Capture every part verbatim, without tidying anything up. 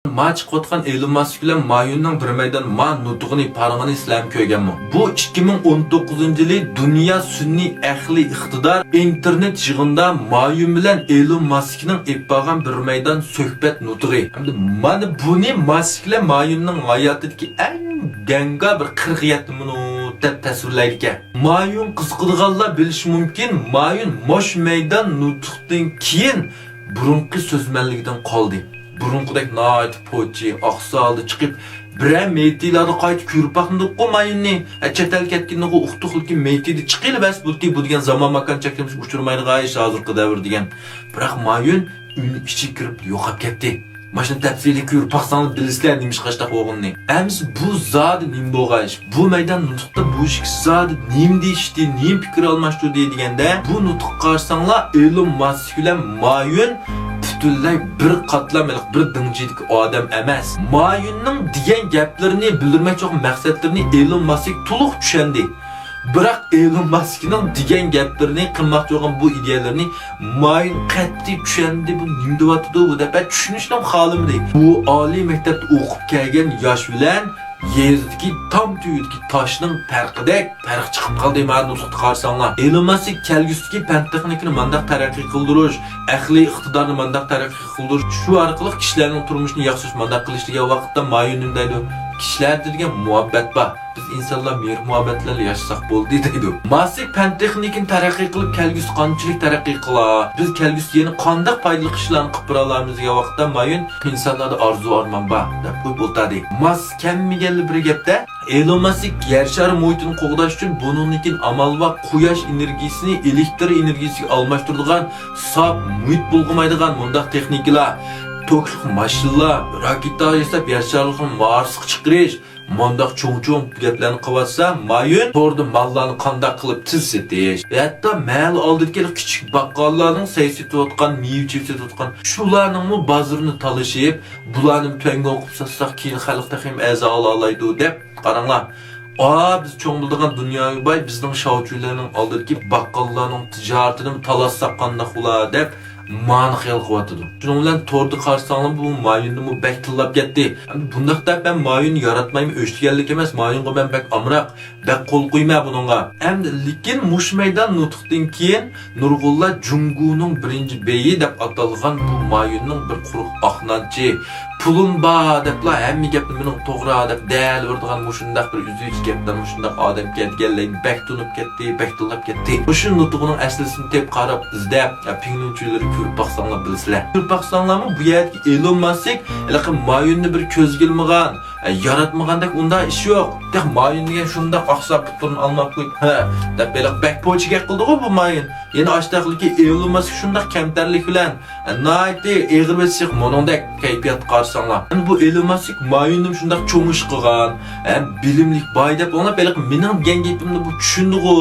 ما چىقىۋاتقان ئېلون ماسك بىلەن ما يۈننىڭ بىر مەيدان ما نۇتۇقىنى، پارىڭىنى سىلەرمۇ كۆرگەنمۇ؟ بۇ ئىككى مىڭ ئون توققۇزىنچى يىلى دۇنيا سۈنئىي ئەقلىي ئىقتىدار ئىنتېرنېت يىغىنىدا ما يۈن بىلەن ئېلون ماسكنىڭ ئېلىپ بارغان بىر مەيدان سۆھبەت نۇتۇقى. ھەمدە مانا بۇنى ماسك بىلەن ما يۈننىڭ ھاياتىدىكى ئەڭ دەڭگا بىر قىرىق يەتتە مىنۇت دەپ تەسۋىرلەيدىكەن. ما يۈن، قىزىقىدىغانلار بىلىشى مۇمكىن، ما يۈن مۇشۇ مەيدان نۇتۇقتىن كېيىن بۇرۇنقى سۆزمەنلىكىدىن قالدى. بۇرۇنقىدەك ناھايىتى پوچى، ئاقسا ھالدا چىقىپ، بىرەر مېيتىلاردا قايتا كۆرۈپ باقمىدۇققۇ ما يۈننى. ھە، چەت ئەلگە كەتكىنىغۇ ئۇقتۇق، لېكىن مېيتىلى چىقىلى بەس بولدى، بۇ دېگەن زامان ماكان چەكلىمىسىگە ئۇچرىمايدىغان ئىش ھازىرقى دەۋر دېگەن. بىراق ما يۈن ئۆينىڭ ئىچىگە كىرىپ يوقاپ كەتتى. ماشۇنى تەپسىلىي كۆرۈپ باقساڭلار بىلىسىلەر نېمىشقا ئاشتاق بولغىنىنى. ئەمىسە بۇ زادى نېمە بولغان ئىش؟ بۇ مەيدان نۇتۇقتا بۇ ئىككىسى زادى نېمە دېيىشتى، نېمە پىكىر ئالماشتۇردى دېگەندە، بۇ نۇتۇققا قارىساڭلار، ئېلون ماسك بىلەن ما يۈن پۈتۈنلەي بىر قاتلام، ھېلىقى بىر دېڭجىدىكى ئادەم ئەمەس. ما يۈننىڭ دېگەن گەپلىرىنى، بىلدۈرمەكچى بولغان مەقسەتلىرىنى ئېلون ماسك تولۇق چۈشەندى. بىراق ئېلون ماسكنىڭ دېگەن گەپلىرىنى، قىلماقچى بولغان بۇ ئىدىيەلىرىنى ما يۈن قەتئىي چۈشەندى، بۇ نېمە دەۋاتىدۇ بۇ دەپ، چۈشىنىشنى خالىمىدى. بۇ ئالىي مەكتەپتە ئوقۇپ كەلگەن ياش بىلەن يېزىدىكى تام تۈۋىدىكى تاشنىڭ پەرقىدەك پەرق چىقىپ قالدى، مانا نۇتۇقتا قارىساڭلار. ئېلون ماسك كەلگۈسىدىكى پەن تېخنىكىنى مانداق تەرەققىي قىلدۇرۇش، ئەقلىي ئىقتىدارنى مانداق تەرەققىي قىلدۇرۇش، شۇ ئارقىلىق كىشىلەرنىڭ تۇرمۇشىنى ياخشىلاش مانداق قىلىش دېگەن ۋاقىتتا ما يۈن نېمە دەيدۇ؟ كىشىلەردە دېگەن مۇھەببەت بار. بىز ئىنسانلار مېھىر-مۇھەببەت بىلەن ياشىساق بولدى دەيدۇ. ماسك پەن تېخنىكىنى تەرەققىي قىلىپ، كەلگۈسى قانچىلىك تەرەققىي قىلار؟ بىز كەلگۈسىدە يەنە قانداق پايدىلىق ئىشلارنى قىلىپ بېرەلەيمىز دېگەن ۋاقىتتا ما يۈن ئىنسانلاردا ئارزۇ-ئارمان بار دەپ قويۇپ ئولتۇردى. ماسك كەممىگەنلا بىر گەپتە، ئېلون ماسك يەر شارى مۇھىتىنى قوغداش ئۈچۈن بۇنىڭدىن كېيىن ئامال بار، قۇياش ئېنېرگىيىسىنى ئېلېكتر ئېنېرگىيىسىگە ئالماشتۇرىدىغان ساپ مۇھىت بۇلغىمايدىغان مۇنداق تېخنىكىلار، توكلۇق ماشىنىلار، راكېتا ياساپ يەر شارلىقىنى مارسقا چىقىرىش، مۇنداق چوڭ-چوڭ گەپلەرنى قىلىۋاتسا، ما يۈن توردا ماللارنى قانداق قىلىپ تېز سېتىش، ھەتتا مەھەللە ئالدىدىكى كىچىك باققاللارنىڭ سەي سېتىۋاتقان، مېۋە-چېۋە سېتىۋاتقان، شۇلارنىڭمۇ بازىرىنى تالىشىپ، بۇلارنى تۆۋەن قىلىپ ساتساق، كېيىن خەلق تېخىمۇ ئەزا ئالالايدۇ دەپ قاراڭلار. ئا، بىز چوڭ بولىدىغان دۇنياۋى باي، بىزنىڭ شاۋچۈنلەرنىڭ ئالدىدىكى باققاللارنىڭ تىجارىتىنىمۇ تالاشساق قانداق بولا دەپ، مانا خىيال قىلىۋاتىدۇ. شۇنىڭ بىلەن توردا قارىساڭلار، بۇ ما يۈننىمۇ بەك تىللاپ كەتتى. ئەمدى بۇنداق دەپ مەن ما يۈننى ياراتمايمەن، ئۆچ دېگەنلىك ئەمەس، ما يۈنغا مەن بەك ئامراق، بەك قول قويىمەن بۇنىڭغا. ئەمدى لېكىن مۇشۇ مەيدان نۇتۇقتىن كېيىن نۇرغۇنلار جۇڭگونىڭ بىرىنچى بېيى دەپ ئاتالغان بۇ ما يۈننىڭ بىر قۇرۇق ئاق نانچى، پۇلۇم بار دەپلا ھەممە گەپنى مېنىڭ توغرا دەپ دەلىۋېرىدىغان مۇشۇنداق بىر ئۈزۈكى گەپلەر، مۇشۇنداق ئادەمكەن دېگەنلەرنى بەك تونۇپ كەتتى، بەك تىللاپ كەتتى. مۇشۇ نۇتۇقنىڭ ئەسلىسىنى تېپىپ قاراپ ئىزدەپ، پىڭلىنچۈنلىرى كۆرۈپ باقساڭلار بىلىسىلەر. كۆرۈپ باقساڭلارمۇ بۇ يەردىكى ئېلون ماسك ھېلىقى ما يۈننى بىر كۆزگە ئىلمىغان، ياراتمىغاندەك ئۇنداق ئىش يوق. تېخى ما يۈن دېگەن شۇنداق ئاقسا پۇتلىرىنى ئالماپ قويۇپ، ھە دەپ ھېلىقى بەك پوچى گەپ قىلدىغۇ بۇ ما يۈن. يەنە ئاشتاقلىكى ئېلون ماسك شۇنداق كەمتەرلىك بىلەن، ناھايىتى ئېغىر بېسىق مۇنىڭدەك كەيپىياتقا قارىساڭلار. ئەمدى بۇ ئېلون ماسك ما يۈننىڭ شۇنداق چوڭ ئىش قىلغان، ھەم بىلىملىك باي دەپ ئوڭلاپ، ھېلىقى مېنىڭ دېگەن گېپىمنى بۇ چۈشىنىدىغۇ،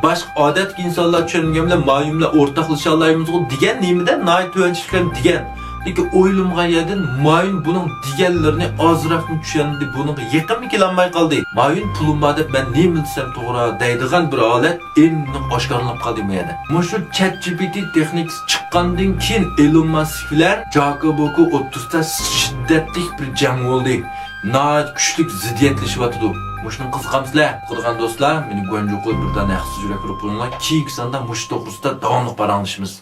باشقا ئادەتتىكى ئىنسانلار چۈشەنمىگەن بىلەن ما يۈن بىلەن ئورتاقلىشالايمىزغۇ دېگەن نېمىدە ناھايىتى تۆۋەنچىلىك بىلەن دېگەن. لېكىن ئويلىمىغان يەردىن ما يۈن بۇنىڭ دېگەنلىرىنى ئازراقمۇ چۈشەندى، بۇنىڭغا يېقىنمۇ كېلەلمەي قالدى. ما يۈن پۇلۇم بار دەپ مەن نېمە دېسەم توغرا دەيدىغان بىر ھالەت ئېنىق ئاشكارىلىنىپ قالدى بۇ يەردە. مۇشۇ چات جى پى تى تېخنىكىسى چىققاندىن كېيىن ئېلون ماسك بىلەن جاكوبوكو ئوتتۇرىسىدا شىددەتلىك بىر جەڭ بولدى. ناھايىتى كۈچلۈك زىددىيەتلىشىۋاتىدۇ. مۇشۇنى قىزىقامسىلەر؟ قىزىقىدىغان دوستلار، مېنى گۇەنجۇ قىلىپ بىر دانە ھەقسىز يۈرەك ئۇرۇپ قويۇڭلار. كېيىنكى ساندا مۇشۇ توغرىسىدا داۋاملىق پاراڭلىشىمىز.